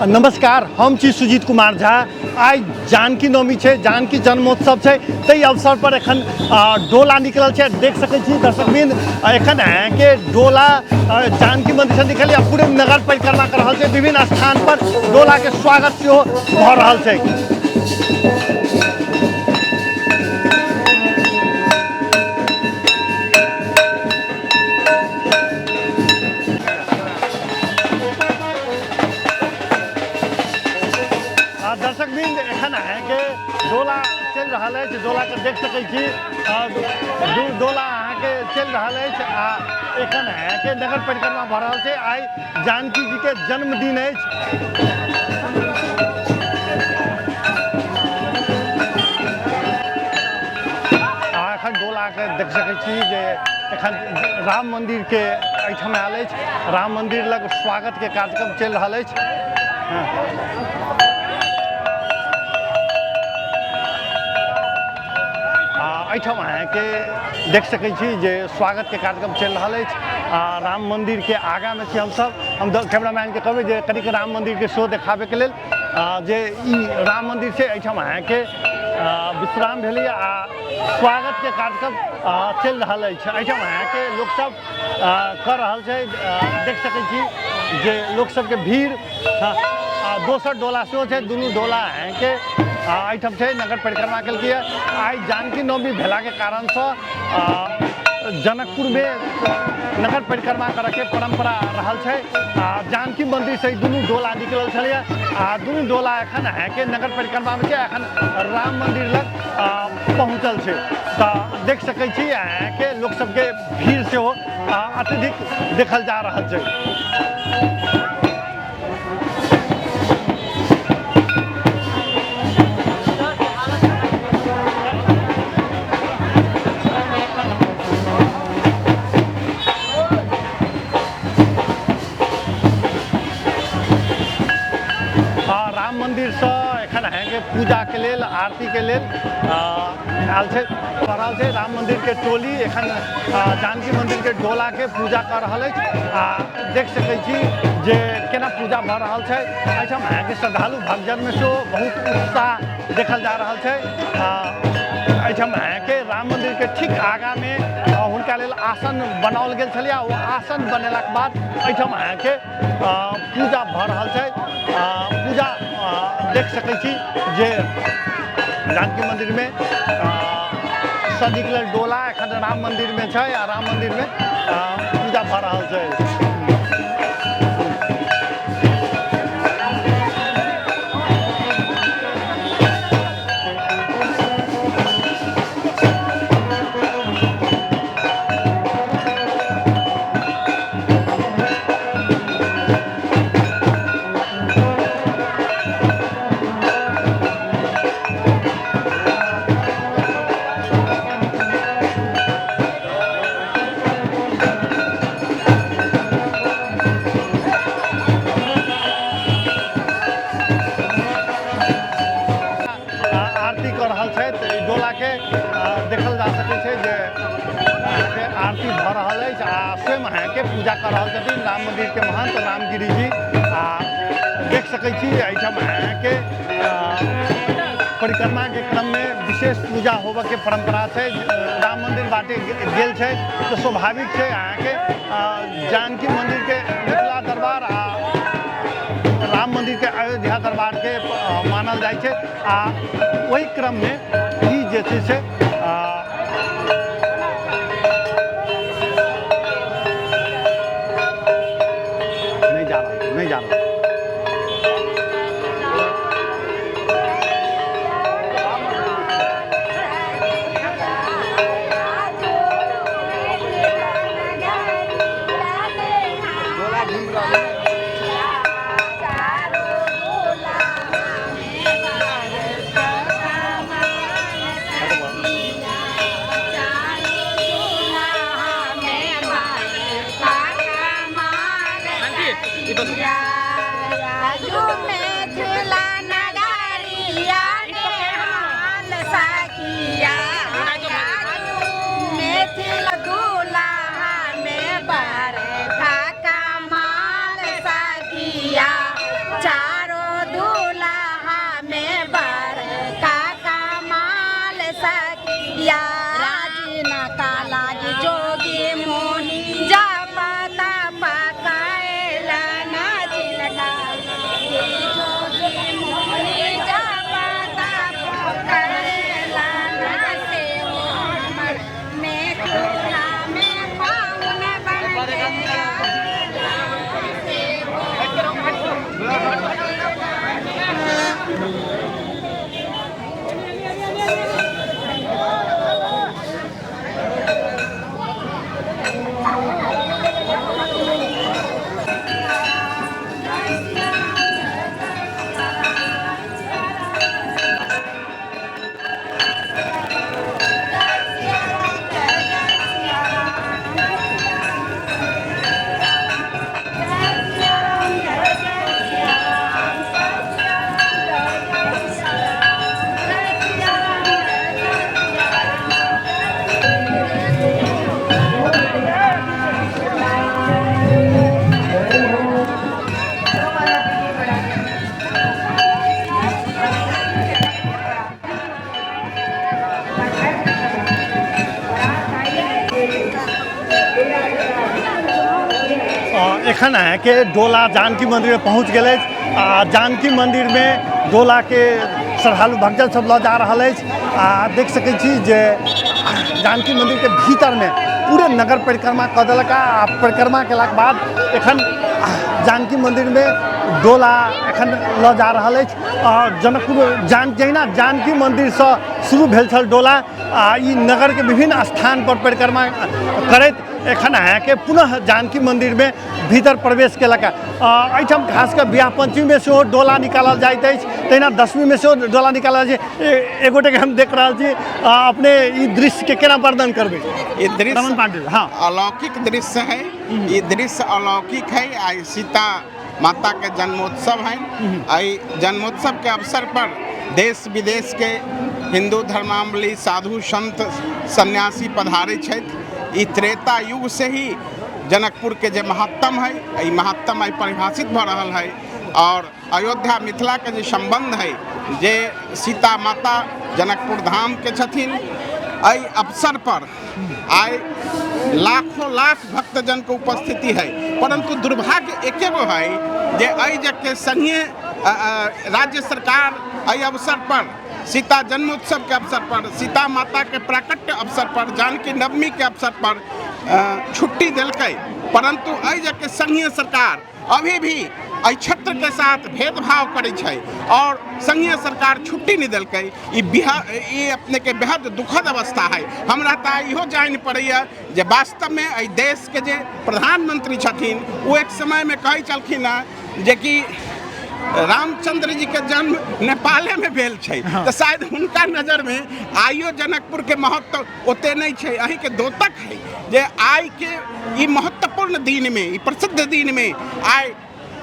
नमस्कार, हम छी सुजीत कुमार झा। आइ जानकी नवमी छै, जानकी जन्मोत्सव छै, ताहि अवसर पर एखन डोला निकलल छै। देख सकै छी दर्शकवृंद, एखन अहाँके डोला जानकी मंदिर से निकल आ पूरे नगर परिक्रमा कर रहल छै। विभिन्न स्थान पर डोला के स्वागत सेहो भऽ रहल छै। आ दर्शक वृंद, एखन अहाँके डोला चलि रहल अछि। डोलाके देख सकै छी, दू डोला अहाँके चलि रहल अछि आ एखन अहाँके नगर परिक्रमा भऽ रहल छै। आइ जानकी जीके जन्मदिन अछि। आ एखन डोलाके देख सकै छी जे एखन राम मन्दिरके एहिठाम आयल अछि। राम मन्दिर लग स्वागतके कार्यक्रम चलि रहल अछि। आ एहिठाम अहाँके देख सकै छी जे स्वागतके कार्यक्रम चलि रहल अछि आ राम मन्दिरके आगाँमे छी हमसभ। हम कैमरामैनके कहबै जे कनिक राम मन्दिरके शो देखाबैके लेल जे ई राम मन्दिर छै। एहिठाम अहाँके विश्राम भेलैए आ स्वागतके कार्यक्रम चलि रहल अछि। एहिठाम अहाँके लोकसभ कऽ रहल छै। देख सकै छी जे लोकसभके भीड़ आ दोसर डोला सेहो छै। दुनू डोला अहाँके एहिठाम छै। नगर परिक्रमा केलकैए। आइ जानकी नवमी भेलाके कारणसँ जनकपुरमे नगर परिक्रमा करऽके परम्परा रहल छै आ जानकी मन्दिरसँ ई दुनू डोला निकलल छलैए आ दुनू डोला एखन अहाँके नगर परिक्रमामे छै, एखन राम मन्दिर लग पहुँचल छै। तऽ देख सकै छी अहाँके लोकसभके भीड़ सेहो अत्यधिक देखल जा रहल छै। राम मन्दिरसँ एखन अहाँके पूजाके लेल, आरतीके लेल आयल छै, कऽ रहल छै। राम मन्दिरके टोली एखन जानकी मन्दिरके डोलाके पूजा कऽ रहल अछि आ देख सकै छी जे केना पूजा भऽ रहल छै। एहिठाम अहाँके श्रद्धालु भक्तजनमे सेहो बहुत उत्साह देखल जा रहल छै। एहिठाम अहाँके राम मन्दिरके ठीक आगाँमे हुनका लेल आसन बनाओल गेल छलै आ ओ आसन बनेलाके बाद एहिठाम अहाँके पूजा भऽ रहल छै। पूजा देख सकै छी जे जानकी मन्दिरमे सँ निकलल डोला एखन राम मन्दिरमे छै आ राम मन्दिरमे पूजा भऽ रहल छै। आरती कऽ रहल छथि एहि डोलाके। देखल जा सकै छै जे अहाँके आरती भऽ रहल अछि आ स्वयं अहाँके पूजा कऽ रहल छथिन राम मन्दिरके महन्त रामगिरी जी। आ देख सकै छी एहिठाम अहाँके परिक्रमाके क्रममे विशेष पूजा होबऽके परम्परा छै। राम मन्दिर बाटे गेल छै तऽ स्वाभाविक छै अहाँके जानकी मन्दिरके मिथिला दरबार आ राम मन्दिरके अयोध्या दरबारके मानल जाइ छै आ ओहि क्रममे ई जे छै से नहि जा रहल छै, नहि जा रहल। चारो एखन अहाँके डोला जानकी मन्दिरमे पहुँच गेल अछि आ जानकी मन्दिरमे डोलाके श्रद्धालु भक्तजन सब लऽ जा रहल अछि। आ देख सकै छी जे जानकी मन्दिरके भीतरमे पूरे नगर परिक्रमा कऽ देलक। आ परिक्रमा केलाके बाद एखन जानकी मन्दिरमे डोला एखन लऽ जा रहल अछि। आ जनकपुर जहिना जानकी मन्दिरसँ शुरू भेल छल डोला, आ ई नगरके विभिन्न स्थानपर परिक्रमा करैत एखन अहाँके पुनः जानकी मन्दिरमे भीतर प्रवेश केलक। एहिठाम खास कऽ विवाह पञ्चमीमे सेहो डोला निकालल जाइत अछि, तहिना दशमीमे सेहो डोला निकालल जाइ छै। एगोटेके हम देख रहल छी, अपने ई दृश्यके केना वर्णन करबै? ई दृश्य पांडे, हाँ, अलौकिक दृश्य है। ई दृश्य अलौकिक है। आ सीता माता के जन्मोत्सव है। एहि जन्मोत्सव के अवसर पर देश विदेश के हिंदू धर्मावलंबी साधु संत सन्यासी पधारे छथि। ई त्रेता युग से ही जनकपुर के जे महत्तम है, ई महत्तम आई परिभाषित भऽ रहल है। और अयोध्या मिथिला के जे संबंध है, जे सीता माता जनकपुर धाम के छथिन, एहि अवसर पर आइ लाखों लाख भक्तजन के उपस्थिति है। परंतु दुर्भाग्य एके गो है जे एहि जगह संघीय राज्य सरकार एहि अवसर पर, सीता जन्मोत्सव के अवसर पर, सीता माता के प्राकट्य अवसर पर, जानकी नवमी के अवसर पर छुट्टी देलकै, परंतु एहि जगह संघीय सरकार अभी भी एहि क्षेत्र के साथ भेदभाव करै छै और संघीय सरकार छुट्टी नहीं देलकै। ई बिहार ई अपने के बेहद दुखद अवस्था है। हमरा तऽ इहो जानि पड़ैए जे वास्तवमे एहि देश के जे प्रधानमंत्री छथिन, ओ एक समयमे कहै छलखिन हँ जे कि रामचंद्र जी के जन्म नेपाले में भेल छै। हाँ। तऽ शायद हुनका नजर में आइयो जनकपुर के महत्व ओते नहीं छै। अही के द्योतक है जे आइ के ई महत्वपूर्ण दिन में, ई प्रसिद्ध दिन में आइ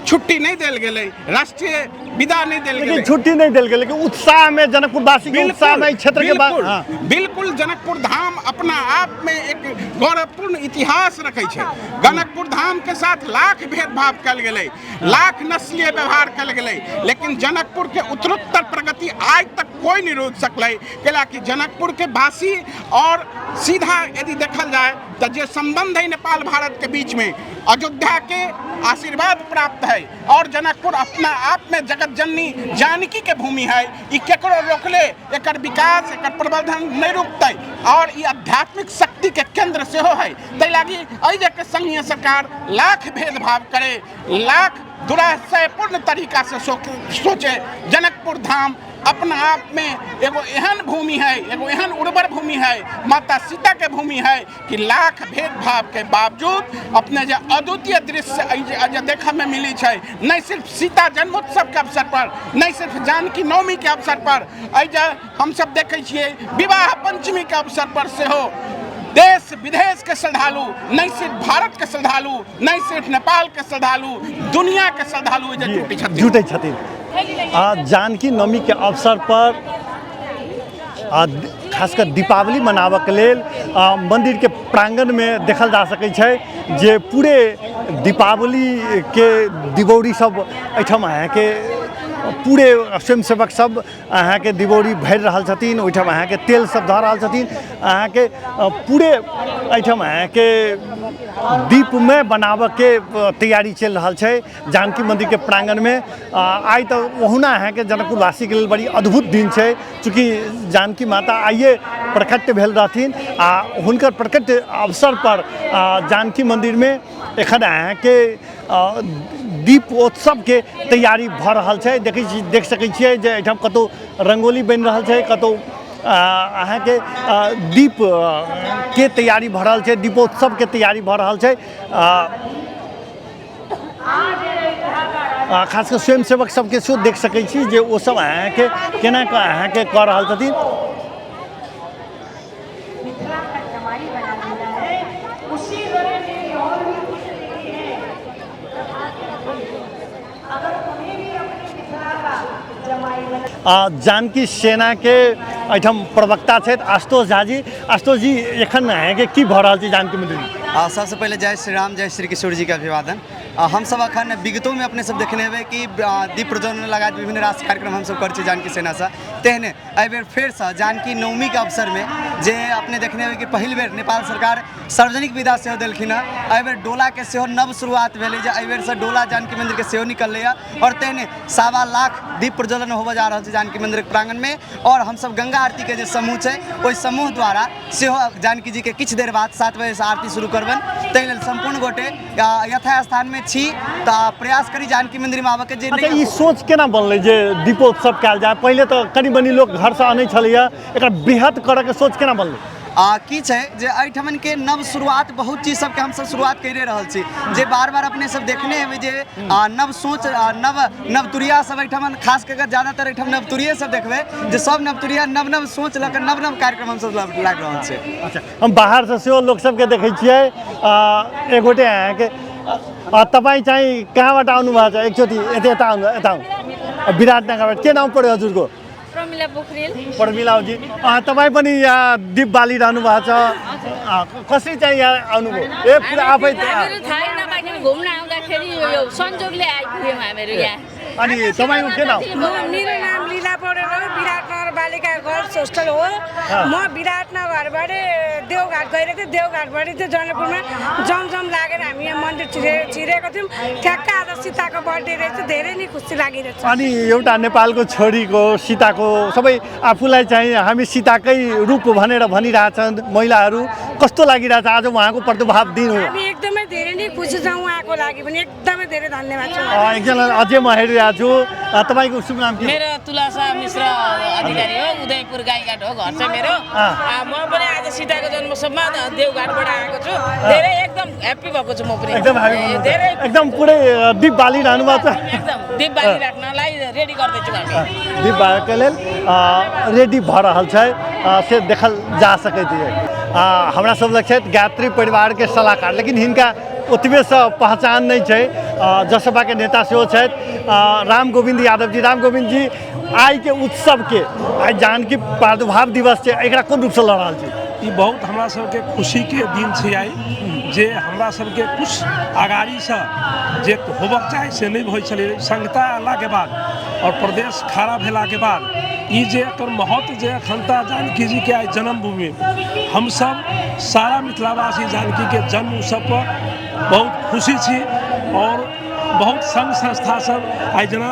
छुट्टी नहीं देल गेलै, राष्ट्रीय विदा नहीं देल लेकिन गेलै, छुट्टी नहीं देल गेलै, लेकिन उत्साह में जनकपुरवासी के उत्साह में क्षेत्र के बाद, हाँ। बिल्कुल, जनकपुर धाम अपना आप में एक गौरवपूर्ण इतिहास रखै छै। जनकपुर धाम के साथ लाख भेदभाव कयल गेलै, लाख नस्लीय व्यवहार कयल गेलै, लेकिन जनकपुर के उत्तरोत्तर प्रगति आज तक कोई नहीं रोक सकलै। कैला कि जनकपुर के वासी और सीधा यदि देखल जाए तो जे संबंध है नेपाल भारत के बीच में, अयोध्या के आशीर्वाद प्राप्त है और जनकपुर अपना आप में जगत जननी जानकी के भूमि है। ई केकरो रोकले एकर विकास, एकर प्रवर्धन नहीं रुकतै और ई आध्यात्मिक शक्ति के केंद्र सेहो है। ताहि लागी एहि जगह संघीय सरकार लाख भेदभाव करे, लाख दुराशयपूर्ण तरीका से सोचे, जनकपुर धाम अपना आप में एगो एहन भूमि है, एगो एहन उर्वर भूमि है, माता सीता के भूमि है कि लाख भेदभाव के बावजूद अपने जे अद्वितीय दृश्य जे देखऽ में मिली छै, नहीं सिर्फ सीता जन्मोत्सव के अवसर पर, नहीं सिर्फ जानकी नवमी के अवसर पर, एहि जे हमसब देखै छियै विवाह पंचमी के अवसर पर सेहो देश विदेश के श्रद्धालु, नहीं सिर्फ भारत के श्रद्धालु, नहीं सिर्फ नेपाल के श्रद्धालु, दुनिया के श्रद्धालु एहि जे जुटै छथिन, जुटै छथिन। आ जानकी नवमी के अवसर पर आ खासकर दीपावली मनाबऽके लेल मंदिर के प्रांगण में देखल जा सकै छै जे पूरे दीपावली के दिवौरी सब एहिठाम अहाँके पूरे स्वयंसेवक सब अहाँके दिवौरी भरि रहल छथिन। ओहिठाम अहाँके तेल सब धऽ रहल छथिन। अहाँके पूरे एहिठाम अहाँके दीपमय बनाबऽके तैयारी चलि रहल छै जानकी मंदिर के प्रांगण में। आइ तऽ ओहुना अहाँके जनकपुरवासीके लेल बड़ी अद्भुत दिन छै, चूँकि जानकी माता आइए प्रकट भेल रहथिन आ हुनकर प्रकट अवसर पर जानकी मंदिरमे एखन अहाँके दीपोत्सवके तैयारी भऽ रहल छै। देखै छी, देख सकै छियै जे एहिठाम कतहु रङ्गोली बनि रहल छै, कतहु अहाँके दीप के तैयारी भऽ रहल छै, दीपोत्सवके तैयारी भऽ रहल छै। खास कऽ स्वयंसेवक सबके सेहो देख सकै छी जे ओ सब अहाँके केना कऽ अहाँके कऽ रहल छथिन। जानकी सेनाके एहिठाम प्रवक्ता छथि आशुतोष झा जी। आशुतोष जी, एखन अहाँके की भऽ रहल छै जानकी मन्दिरमे? सबसँ पहिले जय श्री राम, जय श्री किशोर जी के अभिवादन। हमसब अखन विगतोमे अपने सब देखने हेबै कि दीप प्रज्वलन लगायत विभिन्न राष्ट्र कार्यक्रम हमसब करै छी जानकी सेनासँ। तेहने एहिबेर फेरसँ जानकी नवमीके अवसरमे जे अपने देखने हेबै कि पहिल बेर नेपाल सरकार सार्वजनिक विदा सेहो देलखिन हँ। एहिबेर डोलाके सेहो नव शुरुआत भेलै जे एहिबेरसँ डोला जानकी मन्दिरके सेहो निकललै हँ आओर तेहने 1.25 लाख दीप प्रज्वलन होबऽ जा रहल छै जानकी मन्दिरके प्राङ्गणमे। आओर हमसब गंगा आरतीके जे समूह छै, ओहि समूह द्वारा सेहो जानकी जीके किछु देर बाद 7 बजेसँ आरती शुरू करबनि। ताहि लेल सम्पूर्ण गोटे यथास्थानमे छी तऽ प्रयास करी जानकी मन्दिरमे आबऽके जे। अच्छा, ई सोच केना बनलै जे दीपोत्सव कयल जाय? पहिले तऽ कनि मनि लोक घरसँ अनै छलैया, एकरा बृहत करऽके सोच केना बनलै? की छै जे एहिठमनके नव शुरुआत, बहुत चीज सबके हमसब शुरुआत करिए रहल छी, जे बार बार अपने सब देखने हेबै जे नव सोच, नव नवतुरिया सब एहिठमन, खास कऽ कऽ ज्यादातर एहिठाम नवतुरिये सब देखबै जे सब नवतुरिया नव नव सोच लऽ कऽ नव नव कार्यक्रम हमसब लागि रहल छै। अच्छा, हम बाहरसँ सेहो लोक सबके देखै छियै। एक गोटे अहाँके, तपाईँ चाहिँ कहाँबाट आउनु भएको छ? एकचोटि यता यता आउनु, यता आउनु। विराटनगरबाट। के नाम पऱ्यो हजुरको? प्रमिला पोखरेल। प्रमिलाजी, तपाईँ पनि यहाँ दीप बालिरहनु भएको छ। कसरी चाहिँ यहाँ आउनुभयो? ए, पुरा आफै? हामीहरू थाहै नपाइकन घुम्न आउँदाखेरि यो संजोगले आइपुग्यौँ हामीहरू यहाँ। अनि तपाईँको के नाम? मेरो नाम लीला पौडेल हो। विराटनगर बालिका गर्ल्स होस्टेल हो। म विराटनगरबाट देवघाट गएर थिएँ। देवघाटबाट चाहिँ जनकपुरमा जमजम लागेर हामी यहाँ मन्दिर छिरेको थियौँ। ठ्याक्क आज सीताको बर्थडे रहेछ। धेरै नै खुसी लागिरहेछ। अनि एउटा नेपालको छोरीको, सीताको, सबै आफूलाई चाहिँ हामी सीताकै रूप भनेर भनिरहेछन् महिलाहरू। कस्तो लागिरहेछ, आज उहाँको प्रादुर्भाव दिन हो? हामी एकदमै धेरै नै खुसी छौँ। उहाँको लागि पनि एकदमै धेरै धन्यवाद छ। एकजना अझै म हेरिरहेको छु। तपाईँको शुभ नाम के हो? मेरो तुलसा मिश्र अधिकारी हो। उदयपुर गाईघाट हो घर चाहिँ मेरो। म पनि आज सीताको जन्मोत्सवमा देवघाटबाट आएको छु। धेरै एकदम ह्याप्पी भएको छु म पनि। एकदम happy हुनुहुन्छ। धेरै। एकदम पुरै दीप बालिरहनु भएको छ। एकदम दीप बालिराख्नलाई रेडी गर्दैछौँ हामी। दीप बालके लेल रेडी भऽ रहल छै, से देखल जा सकैत अछि। हमरा सब लग छथि गायत्री परिवारके सलाहकार, लेकिन हिनका ओतबेसँ पहचान नहि छै। जसपाके नेता सेहो छथि, राम गोविन्द यादव जी। राम गोविन्द जी, आइके उत्सवके, आइ जानकी प्रादुर्भाव दिवस छै, एकरा कोन रूपसँ लऽ रहल छी? ई बहुत हमरा सबके खुशीके दिन छै आइ, जे हमरा सबके कुछ अगाड़ीसँ जे होबक चाही से नहि होइ छलै। संघता अयलाके बाद आओर प्रदेश खड़ा भेलाके बाद ई जे एकर महत्व जे अखन तऽ जानकी जीके आइ जन्मभूमि, हमसब सारा मिथिलावासी जानकीके जन्म उत्सव पर बहुत खुशी छी। आओर बहुत संघ संस्था सब आइ जेना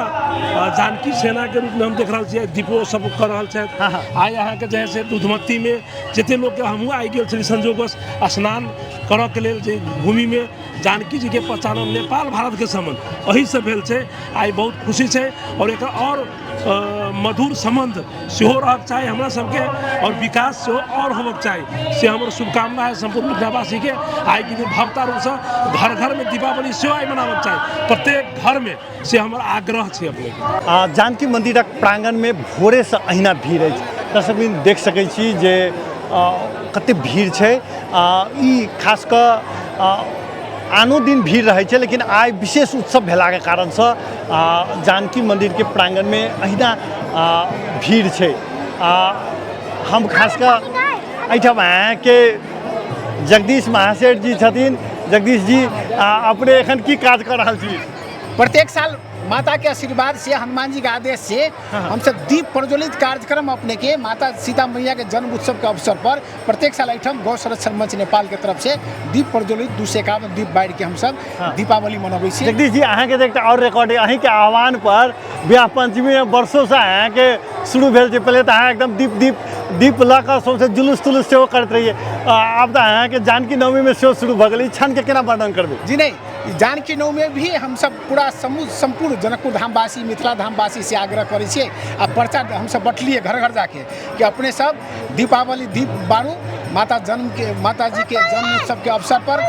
जानकी सेनाके रूपमे हम देख रहल छियै, दीपो सब कऽ रहल छथि। आइ अहाँके जे है से दूधमतीमे जते लोकके, हमहूँ आइ गेल छली संजोगवश स्नान करऽके लेल, जे भूमिमे जानकी जीके पहचान नेपाल भारतके सम्बन्ध एहिसँ भेल छै। आइ बहुत खुशी छै आओर एकर आओर मधुर सम्बन्ध सेहो रहक चाही हमरा सबके आओर विकास सेहो आओर होबक चाही, से हमर शुभकामना है सम्पूर्ण मिथिलावासीके। आइके दिन भव्यता रूपसँ घर घरमे दीपावली सेहो आइ मनाबक चाही प्रत्येक घरमे, से हमर आग्रह छै अपनेके। जानकी मन्दिरक प्राङ्गणमे भोरेसँ अहिना भीड़ अछि। दर्शकवृन्द, देख सकै छी जे कते भीड़ छै। ई खास कऽ आनो दिन भीड़ रहै छै, लेकिन आइ विशेष उत्सव भेलाके कारणसँ जानकी मन्दिरके प्राङ्गणमे अहिना भीड़ छै। हम खास कऽ एहिठाम अहाँके जगदीश महासेठ जी छथिन। जगदीश जी, अपने एखन की काज कऽ रहल छी? प्रत्येक साल माता के आशीर्वाद से, हनुमान जी के आदेश से हम सब दीप प्रज्वलित कार्यक्रम अपने के माता सीता मैया के जन्म उत्सव के अवसर पर प्रत्येक साल एहिठाम गौ संरक्षण मंच नेपाल के तरफ से दीप प्रज्वलित 251 दीप बारि के हम सब दीपावली मनबै छी। जगदीश जी, अहाँके तऽ एकटा आओर रिकॉर्ड अइ। अहीँके आह्वान पर विवाह पञ्चमी वर्षोसँ अहाँके शुरू भेल छै। पहिले तऽ अहाँ एकदम दीप दीप दीप लऽ कऽ सौँसे जुलूस तुलूस सेहो करैत रहियै। आब तऽ अहाँके जानकी नवमीमे सेहो शुरू भऽ गेल। ई क्षणके केना वर्णन करबै? जी नहीं, ई जानकी नवमी भी हम सब पूरा समूह सम्पूर्ण जनकपुर धामवासी, मिथिला धामवासी से आग्रह करै छियै आ पर्चा हमसब बटलियै घर घर जाके कि अपने सब दीपावली दीप बारू, माता जन्म के, माता जी के जन्म उत्सव के अवसर पर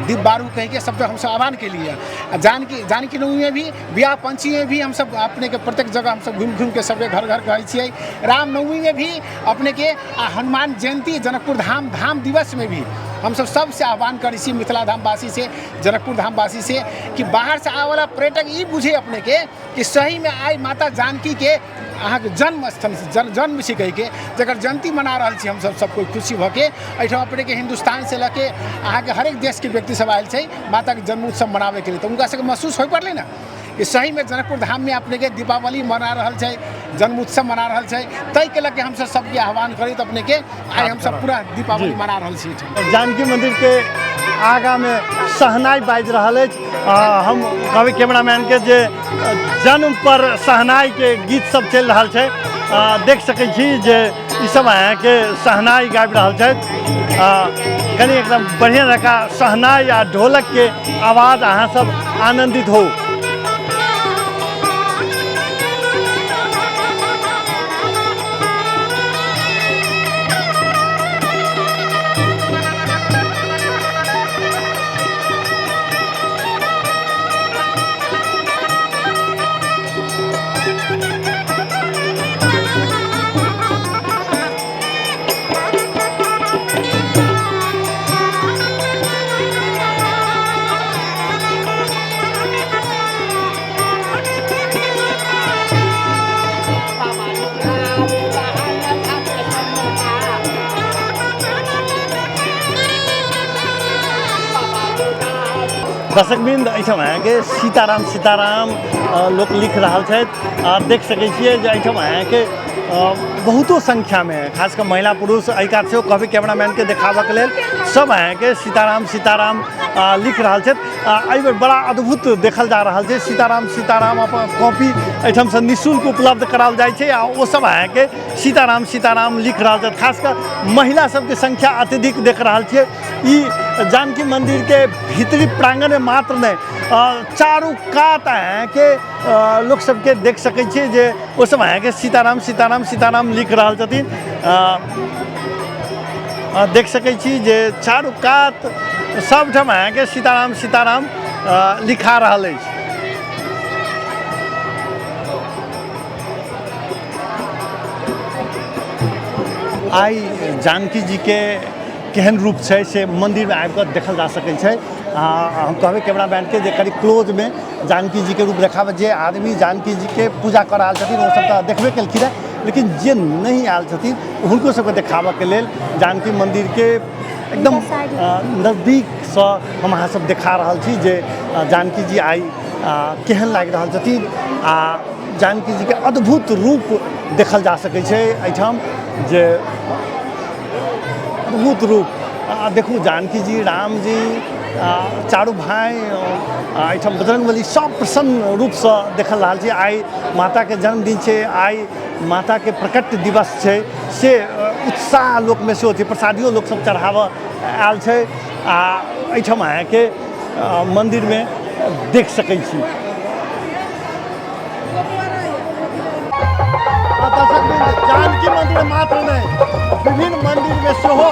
दीप बारू कह के सबके हमसब आह्वान के लिए। आ जानकी जानकी नवमी में भी, विवाह पंचमी में भी हमसब अपने के प्रत्येक जगह हमसब घूमि घूमि के सबके घर घर कहै छियै। रामनवमी में भी अपने के आ हनुमान जयंती, जनकपुर धाम धाम दिवस में भी हमसब सबसे आह्वान करै छी, मिथिला धामवासी से, जनकपुर धामवासी से, कि बाहर से आबे वाला पर्यटक ई बुझे अपने के कि सही में आइ माता जानकी के अहाँके जन्म स्थल जन्म छी कहिके, जकर जयंती मना रहल छी हमसब सब कोइ खुशी भऽ के। एहिठाम अपने के हिन्दुस्तान से लऽ के अहाँके हरेक देशके व्यक्ति सब आयल छै माताके जन्म उत्सव मनाबैके लिए, तऽ हुनका सबके महसूस होइ पड़लै ने कि सहीमे जनकपुर धाममे अपनेके दीपावली मना रहल छै, जन्मोत्सव मना रहल छै। ताहिके लऽ के हमसब सबके आह्वान करैत अपनेके आइ हमसब पूरा दीपावली मना रहल छी। जानकी मंदिर के आगामे शहनाई बाजि रहल अछि। हम कहबै कैमरामैन के जे जन्म पर शहनाई के गीत सब चलि रहल छै। देख सकै छी जे ई सब अहाँके शहनाई गाबि रहल छथि। कनि एकदम बढ़िआँ जकाँ शहनाई आ ढोलक के आवाज अहाँ सब आनन्दित हो। दर्शकवृंद, एहिठाम अहाँके सीताराम सीताराम लोक लिख रहल छथि। आ देख सकै छियै जे एहिठाम अहाँके बहुतो संख्यामे खास कऽ महिला पुरुष एहि कात सेहो कहबै कैमरामैनके देखाबऽके लेल सब अहाँके सीताराम सीताराम लिख रहल छथि। एहिबेर बड़ा अद्भुत देखल जा रहल छै। सीताराम सीताराम अपन कॉपी एहिठामसँ निःशुल्क उपलब्ध कराओल जाइ छै आ ओ सब अहाँके सीताराम सीताराम लिख रहल छथि। खास कऽ महिला सबके संख्या अत्यधिक देख रहल छियै। ई जानकी मंदिर के भीतरी प्रांगण में मात्र नहीं, चारू कात अहाँके लोक सबके देख सकै छियै जे ओ सब अहाँके सीताराम सीताराम सीताराम लिख रहल छथिन। देख सकै छी जे चारू कात सबठाम अहाँके सीताराम सीताराम लिखा रहल अछि। आइ जानकी जी के केहन रूप छै से मंदिरमे आबि कऽ देखल जा सकै छै। हम कहबै कैमरामैन के जे कनि क्लोजमे जानकी जी के रूप देखाबै। जे आदमी जानकी जी के पूजा कऽ रहल छथिन ओ सब तऽ देखबे केलखिन हेँ, लेकिन जे नहि आयल छथिन हुनको सबके देखाबऽके लेल जानकी मंदिर के एकदम नजदीकसँ हम अहाँ सब देखा रहल छी जे जानकी जी आइ केहन लागि रहल छथिन आ जानकी जी के अद्भुत रूप देखल जा सकै छै एहिठाम, जे अद्भुत रूप। देखू जानकी जी, राम जी, चारू भाई, एहिठाम बजरंगबली सब प्रसन्न रूपसँ देखल रहल छै। आइ माताके जन्मदिन छै, आइ माताके प्रकट दिवस छै, से उत्साह लोकमे सेहो छै। प्रसादियो लोकसब चढ़ाबऽ आयल छै आ एहिठाम अहाँके मन्दिरमे देख सकै छी। जानकी मंदिर मात्र नहीं, विभिन्न मंदिर में सेहो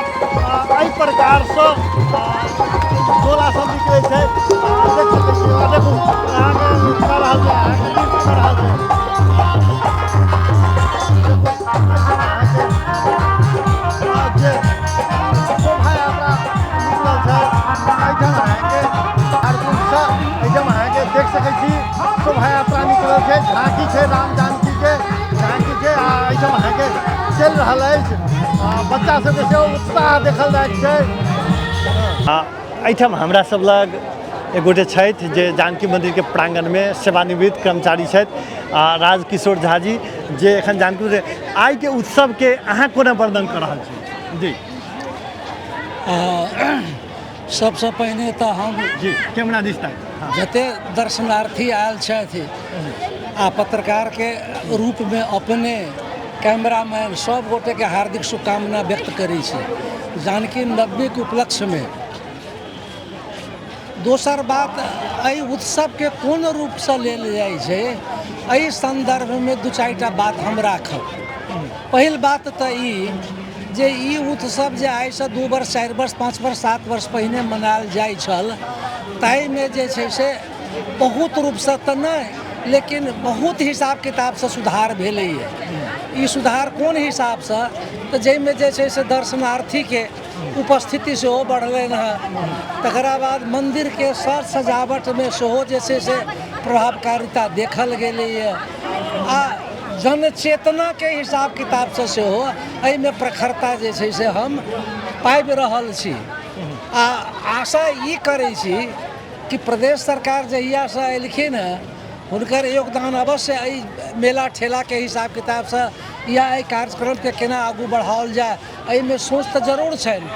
एहि प्रकारसँ डोला सब निकलै छै। देख सकै छी। देखू अहाँके कऽ रहल छै, अहाँके नृत्य कऽ रहल छै। जे शोभा यात्रा निकलल छै एहिठाम अहाँके झारखण्डसँ, एहिठाम अहाँके देख सकै छी शोभा यात्रा निकलल छै। झाँकी छै, राम जानकी के झाँकी छै आ एहिठाम अहाँके चलि रहल अछि। बच्चा सबके सेहो उत्साह देखल जाइ छै। एहिठाम हमरा सब लग एक गोटे छथि जे जानकी मंदिर के प्रांगण में सेवानिवृत्त कर्मचारी छथि, राजकिशोर झा जी, जे एखन जानकी मंदिर आइ के उत्सव के अहाँ कोना वर्णन कऽ रहल छी? जी, सबसँ पहिने तऽ हम जी कैमरा दिस ताकि जते दर्शनार्थी आयल छथि आ पत्रकार के रूप में अपने कैमरामैन सब गोटे के हार्दिक शुभकामना व्यक्त करै छी जानकी नवमी के उपलक्ष्य में। दोसर बात, एहि उत्सव के कोन रूपसँ लेल जाइ छै एहि संदर्भ में दू चारिटा बात हम राखब। पहिल बात तऽ ई जे ई उत्सव जे आइसँ 2 वर्ष 4 वर्ष 5 वर्ष 7 वर्ष पहिने मनायल जाइ छल, ताहिमे जे छै से बहुत रूपसँ तऽ नहि, लेकिन बहुत हिसाब किताबसँ सुधार भेलैए। ई सुधार कोन हिसाबसँ, तऽ जाहिमे जे छै से दर्शनार्थीके उपस्थिति सेहो बढ़लनि हँ, तकरा बाद मन्दिरके सज सजावटमे सेहो जे छै से प्रभावकारिता देखल गेलैए आ जनचेतनाके हिसाब किताबसँ सेहो एहिमे प्रखरता जे छै से हम पाबि रहल छी। आ आशा ई करै छी कि प्रदेश सरकार जहियासँ एलखिन हँ हुनकर योगदान अवश्य एहि मेला ठेलाके हिसाब किताबसँ या एहि कार्यक्रमके केना आगू बढ़ाओल जाय, एहिमे सोच तऽ जरूर छनि।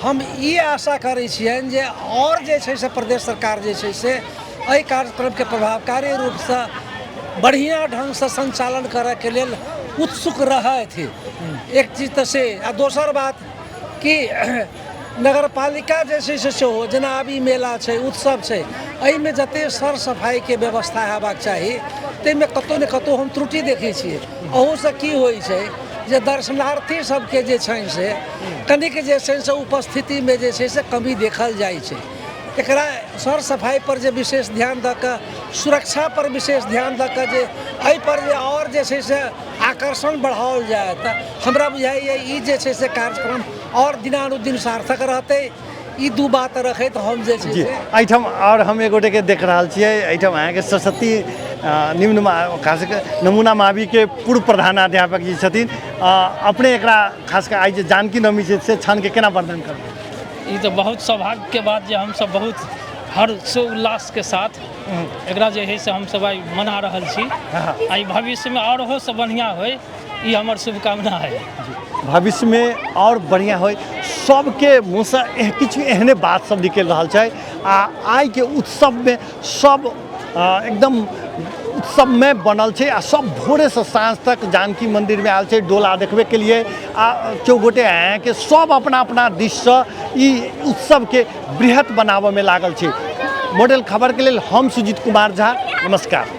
हम ई आशा करै छियनि जे आओर जे छै से प्रदेश सरकार जे छै से एहि कार्यक्रमके प्रभावकारी रूपसँ बढ़िआँ ढङ्गसँ सञ्चालन करयके लेल उत्सुक रहथि। एक चीज तऽ से, आ दोसर बात कि नगरपालिका जे छै से सेहो, जेना आब ई मेला छै, उत्सव छै, एहिमे जतेक सर सफाइके व्यवस्था हेबाक चाही ताहिमे कतहु ने कतहु हम त्रुटि देखै छियै। अहूसँ की होइ छै जे दर्शनार्थी सबके जे छनि से कनिक जे छै से उपस्थितिमे जे छै से कमी देखल जाइ छै। एकरा सर सफाइ पर जे विशेष ध्यान दऽ कऽ, सुरक्षा पर विशेष ध्यान दऽ कऽ जे एहिपर जे आओर जे छै से आकर्षण बढ़ाओल जाय तऽ हमरा बुझाइए ई जे छै से कार्यक्रम आओर दिनानुदिन सार्थक रहतै। ई दू बात रखैत हम जे छै जी से एहिठाम आओर हम एक गोटेके देख रहल छियै। एहिठाम अहाँके सरस्वती निम्न खास कऽ नमूना मावीके पूर्व प्रधानाध्यापक जी छथिन। अपने एकरा खास कऽ आइ जे जानकी नवमी छै से क्षणके केना वर्णन करबै? ई तऽ बहुत सौभाग्यके बात जे हमसब बहुत हर्षोल्लासके साथ एकरा जे है से हमसब आइ मना रहल छी। आ ई भविष्यमे आओर से बढ़िआँ होइ, ई हमर शुभकामना है। भविष्यमे आओर बढ़िआँ होइ, सबके मुँहसँ किछु एहने बात सब निकलि रहल छै। आ आइके उत्सवमे सब एकदम उत्सवमे बनल छै आ सब भोरेसँ साँझ तक जानकी मन्दिरमे आयल छै डोला देखबैके लिए। आ केओ गोटे अहाँके सब अपना अपना दिससँ ई उत्सवके बृहत बनाबऽमे लागल छै। मॉडल खबरके लेल हम सुजीत कुमार झा, नमस्कार।